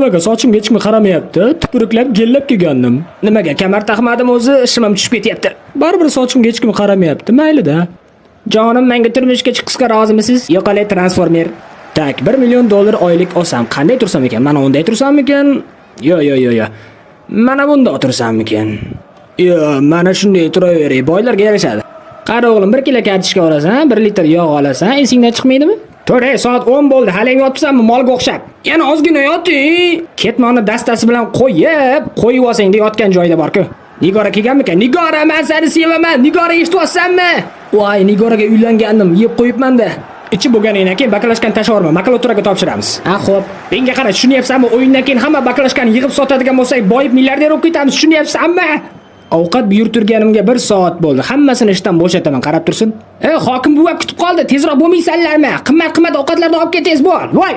Nimaga sochimga hech kim qaramayapti? Tupurklab gellab kelgandim. Nimaga kamar taqmadim o'zi, shimim tushib ketyapti. Baribir sochimga hech kim qaramayapti. Mayli-da. Jonim, menga turmushga chiqishga rozimisiz? Yo'qolay transformer. Так, 1 million dollar oylik olsam qanday tursam ekan? Mana unday tursammikan? Yo, yo, yo, yo. Mana bunda o'tirsammikan? Yo, mana shunday turaveray, boylarga yarashadi. Qara o'g'lim, 1 kilo kartoshka olasan, 1 litr yog' olasan, esingdan chiqmaydimi? To're, soat 10 bo'ldi, hali ham yotibsanmi molga o'xshab? Yana ozgina yoting. Ketmonni dastasi bilan qo'yib, qo'yib olsang yotgan joyida bor-ku. Nigora kelganmikan? Nigora, men seni sevaman. Nigora, eshityapsanmi? Voy, Nigoraga uylangandim, yeb qo'yibman-da. Ichib bo'lganingdan keyin bakalashkani tashlavorma, makulaturaga topshiramiz. Ha, xo'p. Menga qara, tushunyapsanmi? O'yindan keyin hamma bakalashkani yig'ib sotadigan bo'lsak, boyib milliarder bo'lib ketamiz, tushunyapsanmi? Ovqat buyurtirganimga 1 soat bo'ldi. Hammasini ishdan bo'shataman, qarab tursin. Ey, hokim buva kutib qoldi. Tezroq bo'lmaysanlarmi? Qimmat-qimmat ovqatlarni olib kel, tez bo'l. Voy.